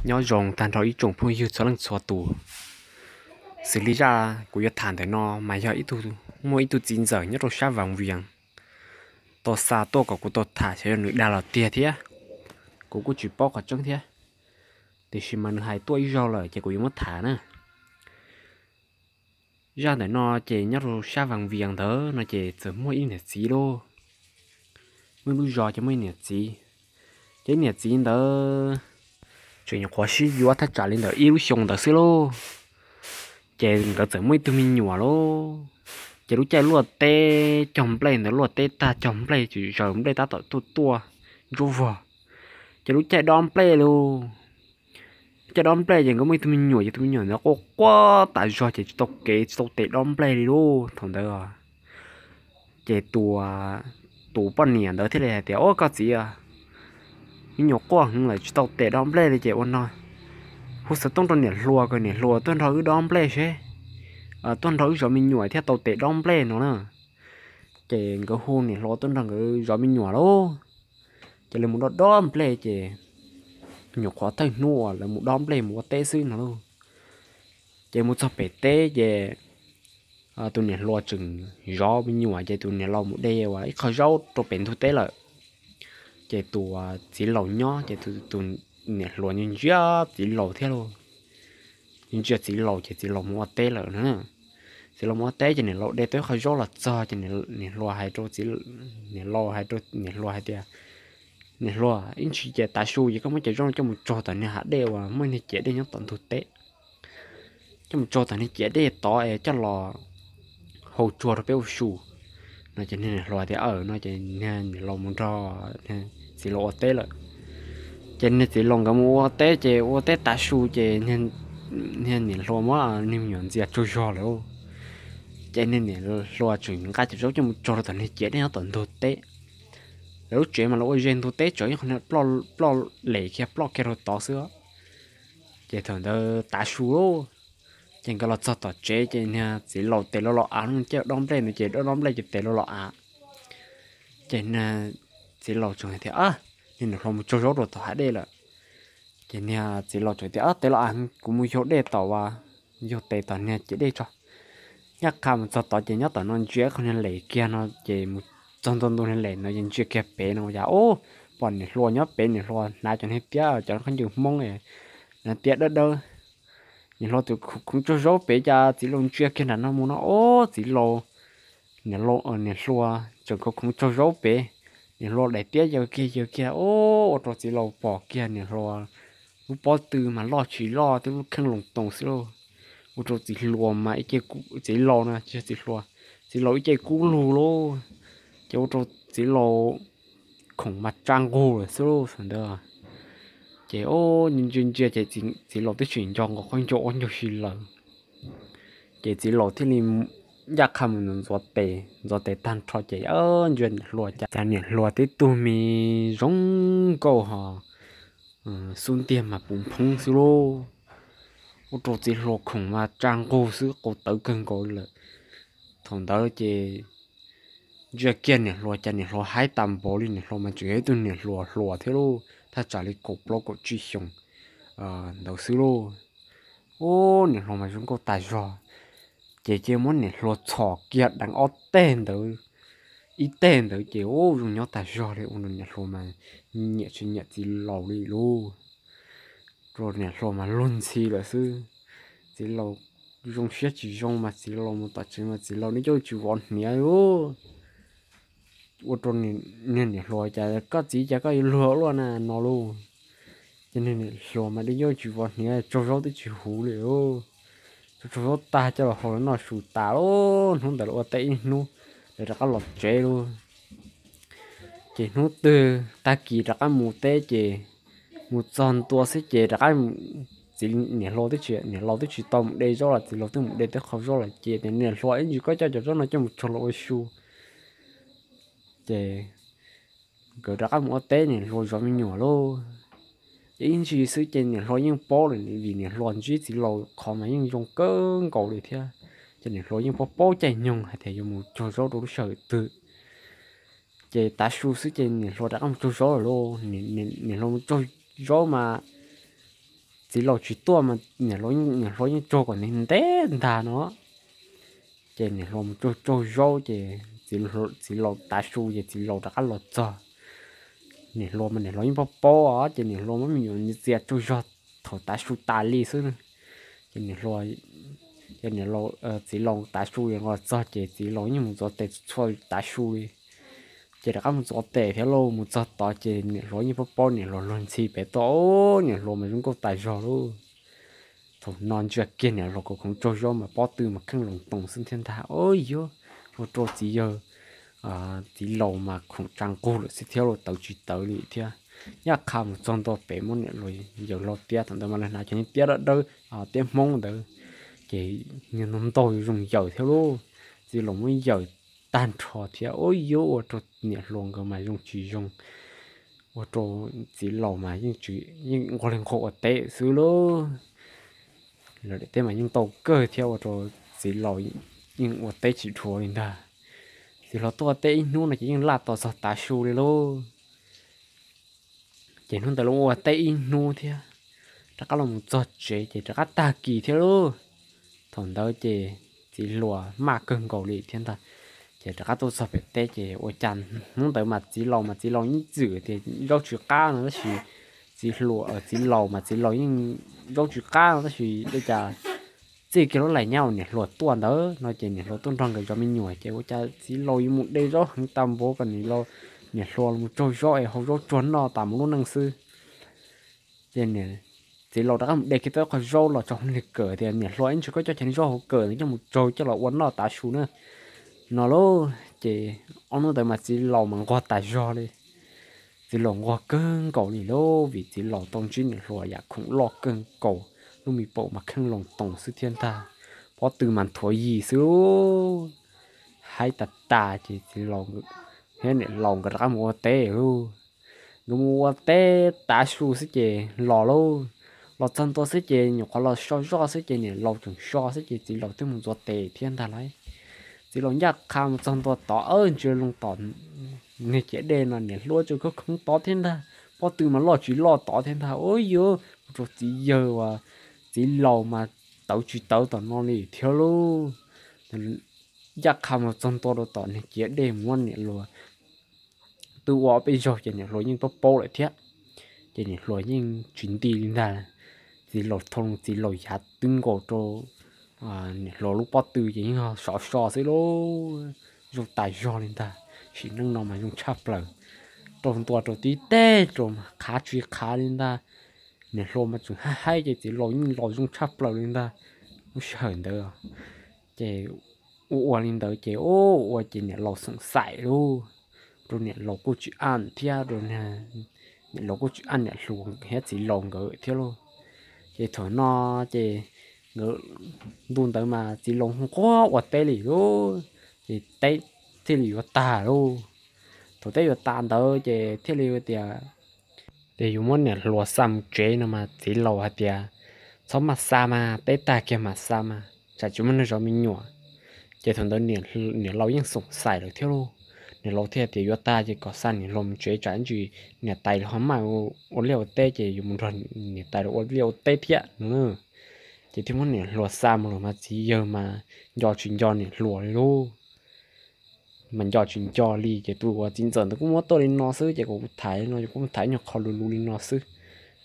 Nyob zoo tag nrho ib tsoom phooj ywg txhua leej txhua tus. Xws li zaj kuv yuav tham ntawm no mas yog ib tug, muaj ib tug txiv ntxawm nyob rau sab Vaj Vias tau xa tuaj kom kuv tau tham, xyov yog nws dag los tiag thiab, kuv kuj tsis paub qhov tseeb thiab. Tiam sis mas nws hais tuaj ib zaug lawm ces kuv yuav muab tham na. Zaj ntawm no ces nyob rau sab Vaj Vias ntawd no ces txawm muaj ib niam txiv lauj. Muaj ib lub zos ces muaj ib niam txiv. Ces ib niam txiv ntawd tseem nyuam qhuav sib yuav thaj tsam li ntawm ib lub xyoo ntawd xwb lauj. Ces nkawd txawm muaj ib tug me nyuam lauj. Ces lub caij luaj teb cog nplej ntawd, luaj teb tag cog nplej ces zaws nplej tab tom tuaj tuaj ntsuab vog. Ces lub caij dob nplej lauj, caij dob nplej ces nkawd muaj ib tug me nyuam, ces tus me nyuam ntawd quaj quaj tas zog ces tsis tau kev tsis tau tes dob nplej li lauj. Thaum ntawd ces tus, tus poj niam ntawd thiaj li hais tias, Ua koj txiv, me nyuam quaj heev lawm tsis tau tes dob nplej li ces ua no, hu xov tooj rau niam hluas kom niam hluas tuaj nrog wb dob nplej seb, tuaj nrog wb zov me nyuam thiaj tau tes dob nplej no na. Ces nkawd hu niam hluas tuaj nrog nkawd zov me nyuam lauj. Ces lawv mus dob dob nplej ces nyuam qhuav thawj hnub uas lawv mus dob nplej mus ua teb xwb no lauj. Ces mus txog pem teb ces tus niam hluas tseem zov me nyuam ces tus niam laus mus de ua ib qho zaub rau pem ntug teb lawm. Ces tus txiv laus nyob ces tus niam hluas ntsia ntsia txiv laus thiab lauj. Ntsia txiv laus ces txiv laus mus ua teb lawm na. Txiv laus mus ua teb ces niam laus de tau ib qho zaub los txog ces niam hluas hais rau, niam laus hais rau niam hluas hais tias, Niam hluas, ib ntsis ces tav su ces koj muab cov zaub no coj mus tso tom niag hav dej uas muaj niag ciam dej nyob tom ntug teb, coj mus tso tom niag ciam dej tod es coj los hau tsuag rau peb ua su no. Ces niag niam hluas tias, Aw, no ces niag niam laus mus nrog txiv laus ua teb lawm. Ces niag txiv laus nkawd mus ua teb ces ua teb tav su ces niag niam hluas muab niag me nyuam ntxias tsaug zog lawm. Ces niag niam hluas tseem nqa cov zaub coj mus tso rau tom niag ciam dej nyob tom ntug teb, lawv lub tsev mas lawv ua ze ntug teb tseem ib qho ploj, ploj lem kiag ploj kiag rau tod xwb. Ces thaum ntawd tav su lauj, ces nkawd los txog tom tsev ces niag txiv laus tes loj los av, lub caij dob nplej ntawd ces dob dob nplej ces tes loj los av. Ces niag txiv laus tseem hais tias, Niag niam hluas mus tsaug zaub rau tom hav dej lawm. Ces niag txiv laus tseem tias, Tes loj av, kuv mus yaug dej tom, yaug tes tom niag ciam dej tso. Ncaj qha mus txog tod ces nyob tom no ntsia qhov niag lem kiag no ces mus txog ntua ntu niag lem no ces ntsia kiag pem no ua cas, Ub, pom niam hluas nyob pem, niam hluas hnav cov niag tiab, cov khaub ncaws Hmoob, niag tiab dawb dawb. Niam hluas tus khoov tsaug zaub pem cas txiv laus ntsia kiag nram no mus no, ub, txiv laus, niam hluas tseem khoov khoov tsaug zaub pem, niam hluas daim tiab yaws kiag yaws kiag, ub, ua rau txiv laus pom kiag niam hluas lub pob tw mas loj tsis loj twb lub kheej loos toos xwb lauj. Ua rau txiv hluas mas ib ce, txiv laus na, tsis yog txiv hluas, txiv laus ib ce kub lug lauj. Ces ua rau txiv laus khoom mas tsa nqug lawm xwb lauj thaum ntawd. Ces ntsia ntsia ces txiv laus twb tseem nco nkaus qhov ncauj ob ncauj si lawm. Ces txiv laus thiaj li ncaj qha mus ntxuav tes, ntxuav tes tag nrho ces ntsia niam hluas cas, cas niam hluas tib tug me zoo nkauj ho xub ntiag mas puv nphoob xwb lauj. Ua rau txiv hluas khoom mas tsa nqug xwb, qau tawv kawg nkaus lawm. Thaum ntawd ces ntsia kiag niam hluas cas niam hluas haib tas npaum li, niam hluas mas tseem yog ib tug niam hluas hluas thiab lauj, thaj tsam li kaum plaub kaum tsib xyoos ntawd xwb lauj. Ub, niam hluas mas zoo nkauj tas zog. Ces cia muab niam hluas txhom kiag deev ob teg ntawd, ib teg ntawd ces ub zoo nyob tas zog li, ua rau niam hluas mas nyiam tsis nyiam txiv laus li lauj. Rau niam hluas mas luag ntxhi lawm xwb. Txiv laus zoo siab tsis zoo mas txiv laus mus tom tsev mas txiv laus dib ncauj tsis vov hniav lauj. Ua rau niag niam hluas cas koj txiv cas koj yuav luag luaj na no lauj. Ces niag niam hluas mas dib ncauj tsis vov hniav, tsaug zaub twb tsis huv li. Tsaug zaub tag coj los hau los noj su tas lauj, hnub ntawd lawv ua teb ib hnub, lawv rov qab los tsev lauj. Ces hnub twg tag kis rov qab mus teb ces mus txog ntua xwb ces rov qab, txiv, niam hluas twb tsis, niam laus twb tsis tau mus de zaub los txiv laus twb mus de tau qhov zaub lawm ces niam hluas, Ib ntsis koj coj cov zaub no coj mus tso los ua su. Ces nkawd rov qab mus ua teb, niam hluas zov me nyuam lauj. Ces ib ntsis xwb ces niam hluas yeej paub lawm vim niam hluas ntsib txiv laus qhov mas yeej zoo kawg nkaus li thiab. Ces niam hluas yeej paub paub caij nyoog hais tias yuav mus tsaug zaub rau lub sij hawm twg. Ces tav su xwb ces niam hluas rov qab mus tsaug zaub lawm lauj. Niam hluas mus tsaug zaub mas txiv laus tsis tuaj mas niam hluas yeej tsaug kom ntev ntag no. Ces niam hluas mus tsaug tsaug zaub ces txiv laus tav su ces txiv laus rov qab los txog. Niam hluas mas niam hluas yeej paub paub os, ces niam hluas muab me nyuam ntxias tsaug zog thaum tav su tas li xwb. Ces niam hluas, ces txiv laus tav su los txog ces txiv laus yeej mus ntxuav tes txhua tav su li. Ces rov qab mus ntxuav tes thiab lauj, mus txog tod ces niam hluas yeej paub paub niam hluas luag ntxhi pem toj, niam hluas mas zoo nkauj tas zog lauj. Thaum no ntsia kiag niam hluas khoov khoov tsaug zog mas pob tw mas kheej loos toos xwb thiab ntag. Ua yuav, ua rau txiv yawg, txiv laus mas khoom tsa nqug lawm xwb thiab los tawv tsis tawv li thiab. Ncaj qha mus txog ntua pem muab niam hluas yaws hlo tiab, thaum ntawd mas lawv hnav cov niag tiab dawb dawb, tiab Hmoob ntawd, ces niag ntau ntau zoo yaws thiab lauj. Txiv laus muab yaws tag nrho thiab, ua yuav, ua rau niam hluas nkawd mas zoo tsis zoo, ua rau txiv laus mas yeej nquag li nquag ua teb xwb lauj. Lawv daim teb mas yeej ntau kawg thiab ua rau txiv laus yeej ua teb tsis dhau li ntag. Txiv laus tuaj ua teb ib hnub no ces yeej laj tos txog tav su li lauj. Ces hnub ntawd los ua teb ib hnub thiab, rov qab los mus txog tsev ces rov qab tag kis thiab lauj. Thaum ntawd ces txiv hluas maj kawg nkaus li thiab ntag. Ces rov qab tuaj txog pem teb ces ua cas hnub ntawd mas txiv laus mas txiv laus yeej txwm tias zaub tsis qab no tab sis txiv hluas, txiv laus mas txiv laus yeej zaub tsis qab no tab sis ua cas txij kiag lub lais nyab uas niam hluas tuaj ntawd no ces niam hluas tuaj nrog nkawd zov me nyuam ces ua cas txiv laus yuav mus de zaub heev tas npaum ko, niam hluas los tsaug zaub es hau zaub tsuag noj tas mus lub neej xwb. Ces txiv laus rov qab mus de kiag tau qho zaub los tso hauv lig kawm tias niam hluas, ib ntsis koj coj cov niag zaub hauv kawm no coj mus tsaug coj los ua noj tav su na, no lauj. Ces ob hnub ntawd mas txiv laus mas nquag tas zog li. Txiv laus nquag kawg nkaus li lauj, vim txiv laus tau ntsib niam hluas yam khoom loj kawg nkaus, lub me paum mas kheej loos toos xwb thiab ntag, pob tw mas nthuav yig xwb lauj. Haib tas tas ces txiv laus thiab niam laus nkawd rov qab mus ua teb lauj. Nkawd mus ua teb tav su xwb ces los lauj. Los txog ntua xwb ces nyuam qhuav los so zoj xwb ces niam laus tseem so xwb ces txiv laus twb mus ntxuav tes thiab ntag lauj. Txiv laus ncaj qha mus txog ntua tod, ntsia loo tom niag ciav dej no niam hluas tseem khoob khoob tod thiab ntag, pob tw mas loj tsis loj tod thiab ntag. Ua yuav, ua rau txiv yawg uas txiv laus mas tawv tsis tawv tom no li thiab lauj. Ncaj qha mus txog ntua rau tom niag ciav dej muab niam hluas twb ua ob peb zaug ces niam hluas yeej paub paub lawm thiab. Ces niam hluas yeej tsis nti li ntag. Txiv laus thau loo txiv laus yav twb nkaus rau niam hluas lub pob tw ces yeej sov so xwb lauj. Zoo tas zog li ntag, sim neej no mas zoo tshaj plaws. Rau ntua rau tib teg rau mas qhav tsis qhav li ntag. Niam hluas mas tseem haib haib ces txiv laus yeej los zoo tshaj plaws li ntag. Lub sij hawm ntawd ces ua ua li ntawd ces ua ua ces niam laus xoom xaim lauj. Rau niam laus kuj tsis aj thiab, niam laus kuj tsis aj niam hluas thiab txiv laus nkawd thiab lauj. Ces thaum no ces nkawd ntu ntawd mas txiv laus nquag ua teb li lauj, ces teb thiaj li yuav tag lauj. Thaum teb yuav tas ntawd ces thiaj li tias, ces yuav muab niam hluas xa mus tsev no mas txiv laus hais tias, txhob maj xa mas, teb tag kiag mam xa mas tsam tsis muaj neeg zov me nyuam. Ces thaum ntawd niam laus yeej xoom xaim lawm thiab lauj. Niam laus thiaj tias yuav tag ces kom xa niam hluas mus tsev tsam ntsis niam tais ho maj ua liaj ua teb ces yuav mus nrog niam tais ua liaj ua teb thiab no. Ces thiaj muab niam hluas xa mus lawm mas txiv yawg mas nco tsis nco niam hluas li lauj. Mas nco tsis nco li ces tus uas txiv ntxawm ntawd kuj muab tuaj li no xwb ces kuv tham li no ces kuv tham nyuag qho luv luv li no xwb.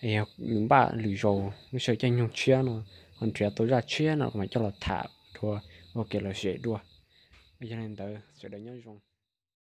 Es yog npaj lwm zaus lub sij hawm caij nyoog tshiab no ho nrhiav tau zaj tshiab no kuv mam coj los tham dua ua kev lom zem dua. Yog li ntawd sawv daws nyob zoo.